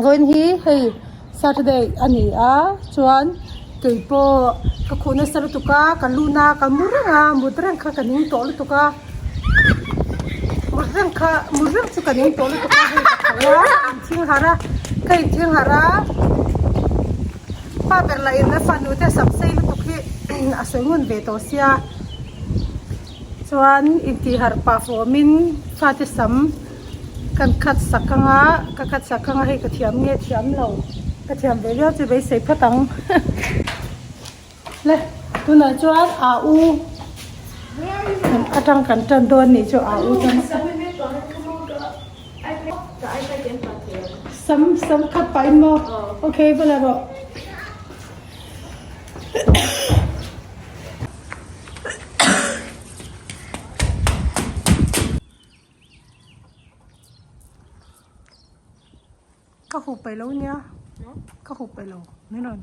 Vawiin hi hei Saturday a ni a chuan kei pawh ka khuh nasa lutuk a ka lu na ka mu reng a mut reng kha ka ning tawh lutuk a mut reng kha mut reng chu ka ning tawh lutuk a hei ka tho a inthing harh a ka inthing harh a pa ber lah in a fanu te sam sei lutuk hi a sawi ngun ve tawh sia chuan intih harh pah fawmin fate sam. Kan khat sak anga ka khat sak anga hei ka thiam nge thiam lo ka thiam ve viau chu beisei phawt ang le tunah chuan a u atang kan tan dawn nih chu a u tan sam sam khat pah in maw okay va la rawh. Ka huh peih lo nia ka huh peih lo min rawn.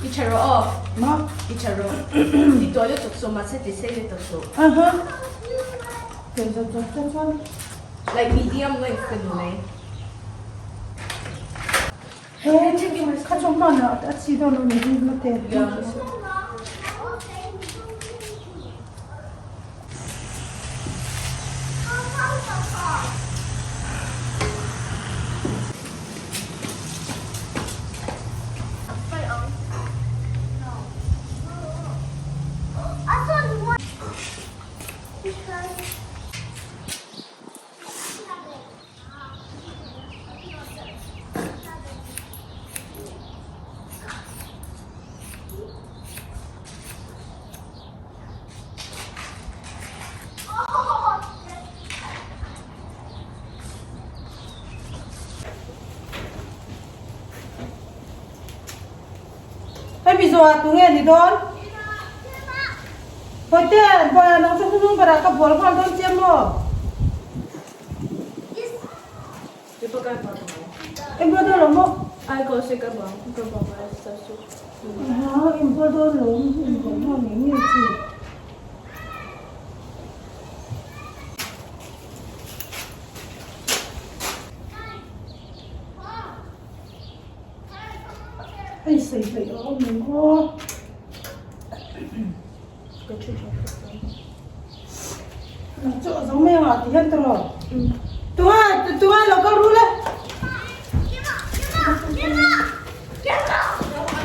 I tha rawh aw. Maw? I tha rawh. I tuah lutuk suh mahse ti sei lutuk suh. Aha. Kei zawt zawt te chuan. Like medium length ka duh mai. He kha chu hman ah a chi dawn lo ni hi mate. Hei mizo ah tunge ni dawn? Bawihte, Bawiha nang chu hnung berah ka bual nghal dawn che maw? Inbual dawn lo maw? Aha, inbual dawn lo, inbual nghal ngei ngei chi. Hei sawi peih a awm em aw. Chu a zo mai ang ah ti hian ta rawh. Tunga tunga lo kal ru le.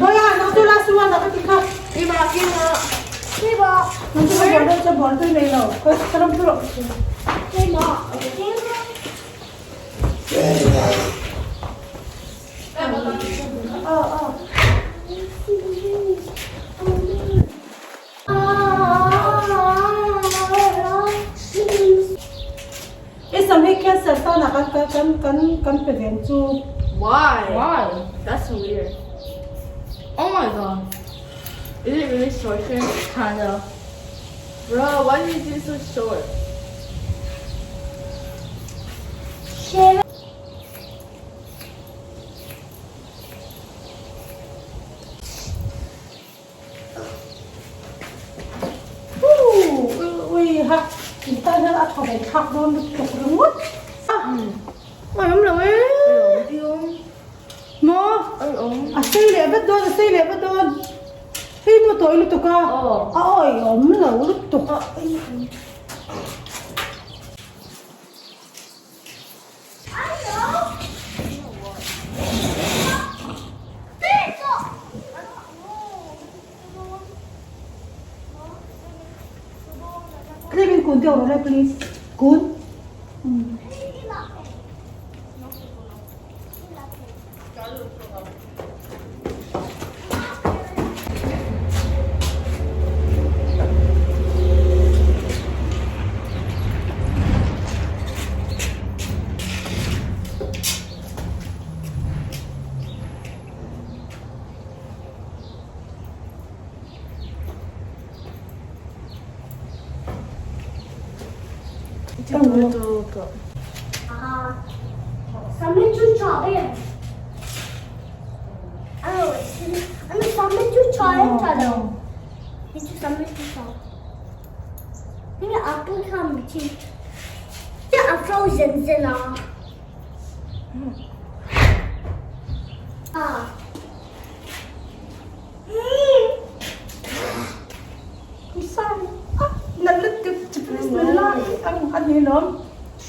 Boya nang chu last one ah ka ti kha. Nang chu ka ball dawn chu ball tui nei lo. Ka lam chu rawh. I sam hi cancer tana kan kan kan kan pe veng chu. Why? Why? That's weird. Oh my god. Is it really short? Kinda. Bro, why did you do so short? Ui ha, in tan hian a tha ve thlak dawn lutuk ringawt. Ui awm lo e. Maw? A sei leh vat dawn, a sei leh vat dawn. Hei maw tawi lutuk a, a awih awm lo lutuk. Tlem in kun deuh rawh le please. Kun.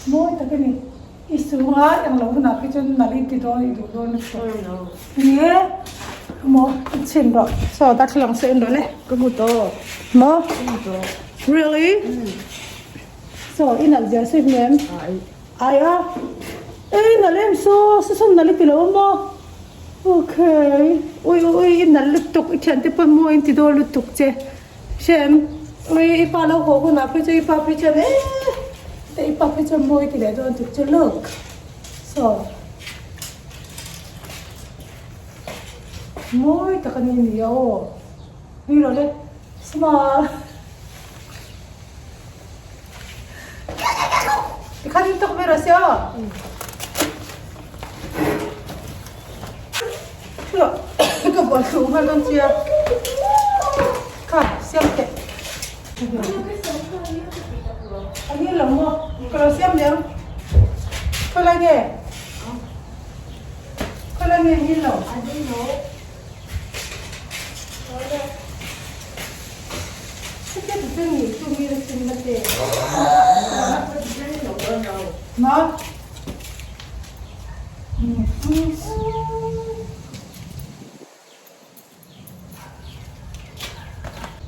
Mawi tak a ni. I sunga englo hunah phei chuan nalh i ti dawn i duh dawn lutuk. Ni e, maw i chhin rawh. Saw darthlalang saw en rawh le. Ka hmu tawh. Maw? Ka hmu tawh. Really? Saw i nalh zia sawi hmu em? Ai. Ai a. Ei nalh em saw, saw saw nalh i ti lo a maw? Okay. Ui ui ui i nalh lutuk i thiante pawh maw in ti dawn lutuk che. Hrem, ui i pa lo haw hunah phei chuan i pa phei chuan eee te i pa phei chuan mawi ti leh dawn tuk chu look saw mawi tak a ni nia aw nui rawh le smile tikhan in tuk ve rawh se aw Ka buai thluh nghal dawn chia. Kha, siam teh. A ni lo maw? Ka lo siam leh ang. Khawilai nge? Khawilai nge ni lo? Chutia ti chu ni chu mi la sim na te. Ma?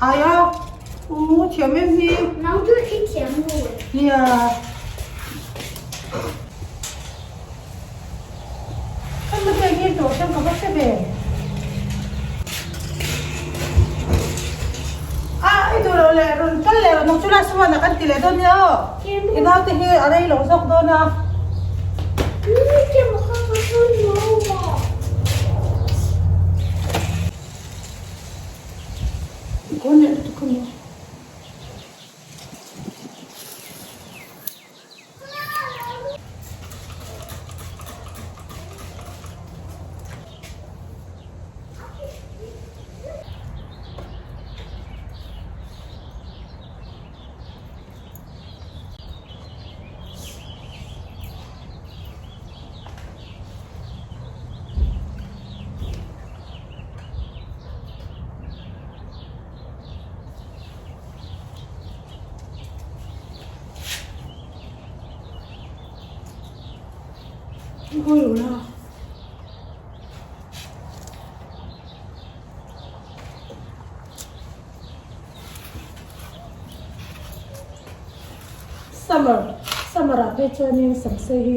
Aia u thiam em hi. Nang chu i thiam lo e. Nia. Kan la pek ngei tawh hian ka va hre ve. A i duh loh leh rawn kal leh nang chu lai sawn ah kan ti leh dawn nia aw. I naute hi a rei loh zawk dawn a. Kawn leh lutuk kha maw. Summer summer ah phei chuanin samsei hi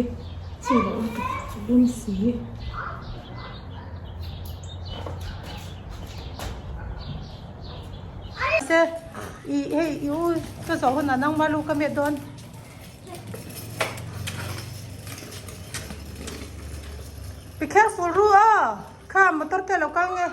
chi loh lutuk a lum si. Se i hei i u ka zawh hunah nangma lu ka met dawn. Be careful ru a kha motor te a lo kal nge.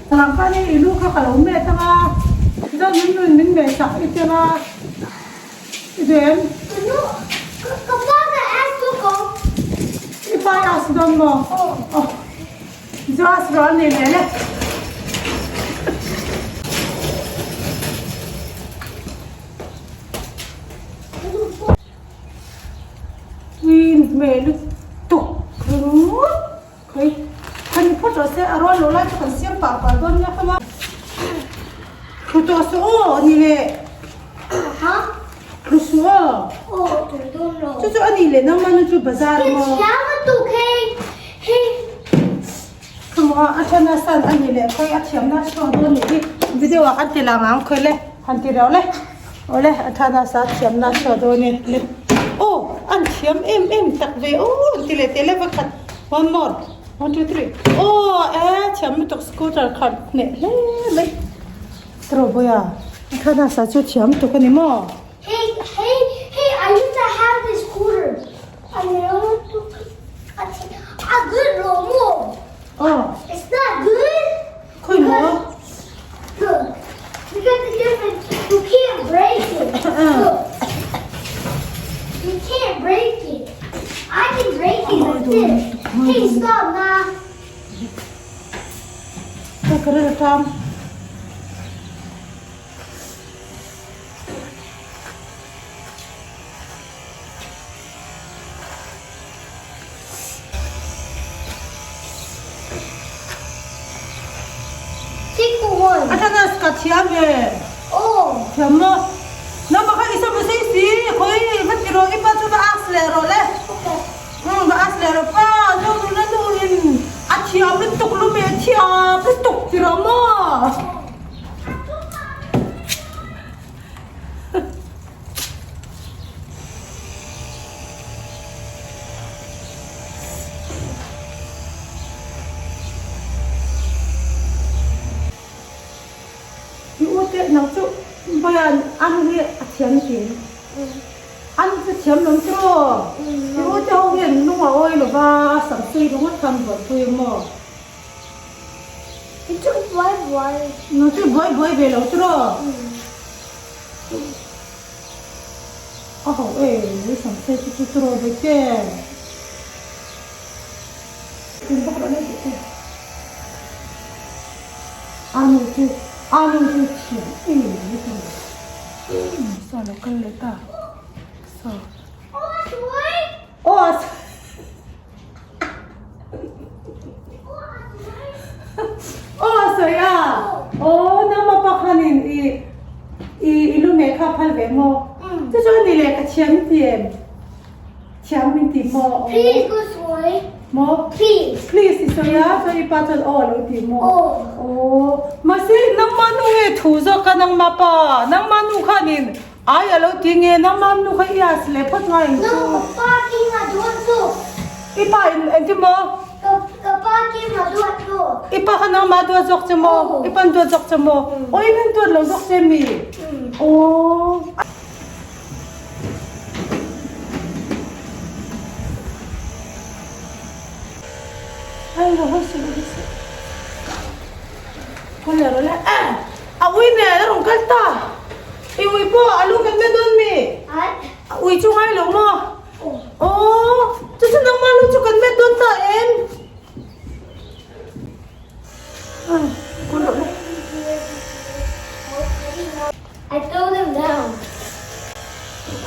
Tah khan i lu kha ka lo met ang a, chuan min rawn min meh sak i tel a, i duh em? I pa i as dawn maw? Aw, Joas rawh a ni leh le. Queen hmel lutuk ringawt khawi kha ni phawt rawh se a rual lo lai chu kan siam pah pah dawn nia khawma thlu tawh suh aw a ni le ha thlu suh aw aw thlu dawn lo chu chu a ni le nangmah nu chu bazar maw thiam lutuk hei hei Khawmaw a then a san a ni leh khawi a thiamna chhuak dawn nih hi video ah kan ti lang ang khawi le han ti reuh le awle a then a sa thiamna chhuak dawn e le aw an thiam em em tak ve aw. Ti leh teh le vawikhat. One more. One two three. Aw e thiam lutuk scooter khalh hneh hle mai. Trawbawi a Thanas-a chu thiam tuk a ni maw? Hey hey hey I used to have this scooter a lutuk a good lo maw? Aw. It's not good. Khawi maw? Look look at the difference you can't break it look you can't break it I can break it like this hey stop na. Ka ka ram. Athanas ka thiam ve. Thiam maw? Nangmah kha i sawm sei si, khawi va ti rawh i pa chu va ask leh rawh le. Umm va ask leh rawh pa, zo nuna nu in a thiam lutuk lumi a thiam lutuk ti rawh maw? I u te nang chu Bayan an hi a thiam ti an chu thiam lo tiraw i u te ho hian lung a awi lova sam sei ringawt khan buaipui maw. I chu buai buai. Nang chu buai buai ve lo tiraw. A ho e i sam sei chu chu tiraw ve te. Tin bawk lo nei tih te. A nu chu a nu chu thiam em mai tiraw. Saw lo kal leh ta. Saw. Aw. Aw sawi a aw nangma pakhanin i i i lu meh kha phal ve maw chu chu ani leh ka thiam ti em thiam min ti maw aw Please go sawi maw Please Please i sawi a chuan i pa chuan aw a lo ti maw aw mahse nangma nu nge thu zawk a nangma pa nangma nu khanin ai a lo ti nge nangma nu kha i as leh phawt ngai ang chu. Ka pa kim a duat zawk. I pa in engtin maw? Ka pa kim a duat zawk. I pa kha nangma duat zawk che maw? I pan duat zawk che maw? Aw i min duat lo zawk che mi? Aw. Ai lo hawi suh lo hawi suh. Khaw leh rawh le. A ui nen a rawn kal ta. I ui pawh a lu kan met dawn mi? A ui chu ngai lo maw? Aw, chu chu nangmah lu chu kan met dawn ta em? Kun loh le. I throw them down.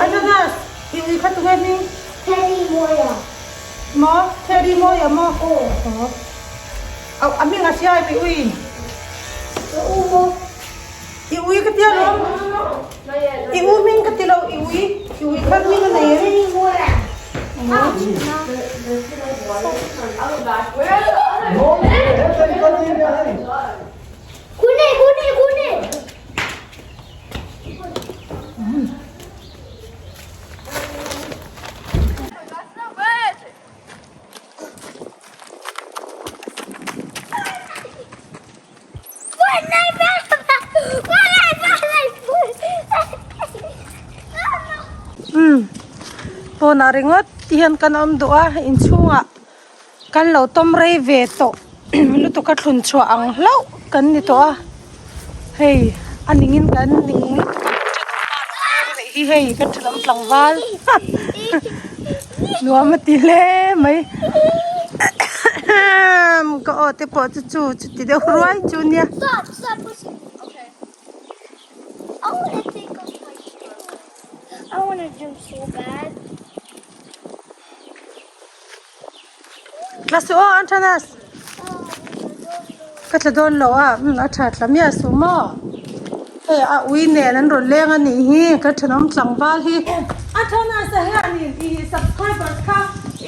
Ananas, i ui kha tunge hming? Teddy Moya. Maw? Teddy Moya maw? Aw. A hming a hria em i ui? Ka u maw? I ui ka tia lawm. I u hming ka ti lo, i ui, i ui kha hming a nei em? Umm pawnah ringawt ti hian kan awm duh a inchhungah kan lo tawm rei ve tawh lutuk a thlun chhuah ang hlauh kan ni tawh a hei a ningin kan ning lutuk a hi hei ka thenawm tlangval nuam a ti hle mai ka aw te pawh chu chu chuti deuh ruai chu nia. Tla suh aw Antanas ka tla dawn lo a umm a tha tla miah suh maw hei a ui nen an rawn leng a nih hi ka thenawm tlangval hi Antanas a hianin i subscribers kha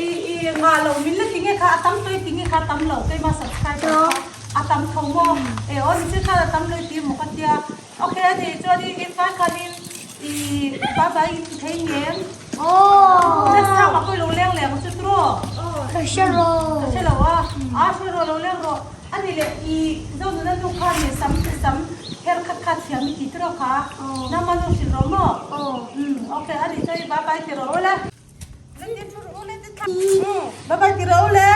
i i ngah loh min la ti nge kha a tam tawh i ti nge kha a tam lo keimah subscriber kha a tam tho maw e aw ni chu khan a tam lo i ti maw ka tia okay a nih chuan i vai khanin i bye bye i ti thei ngem. Aw. Next time ah pawh i lo leng leh ang chu tiraw? Ka hre lo. Ka hre lo a. A hre rawh lo leng rawh. A ni leh i Zonuna nu kha ni sam ti sam her khat kha thiam i ti tiraw kha? Nangma nu hrilh rawh maw? Umm okay a ni chuan i bye bye ti rawh ule. Bye bye ti rawh ule.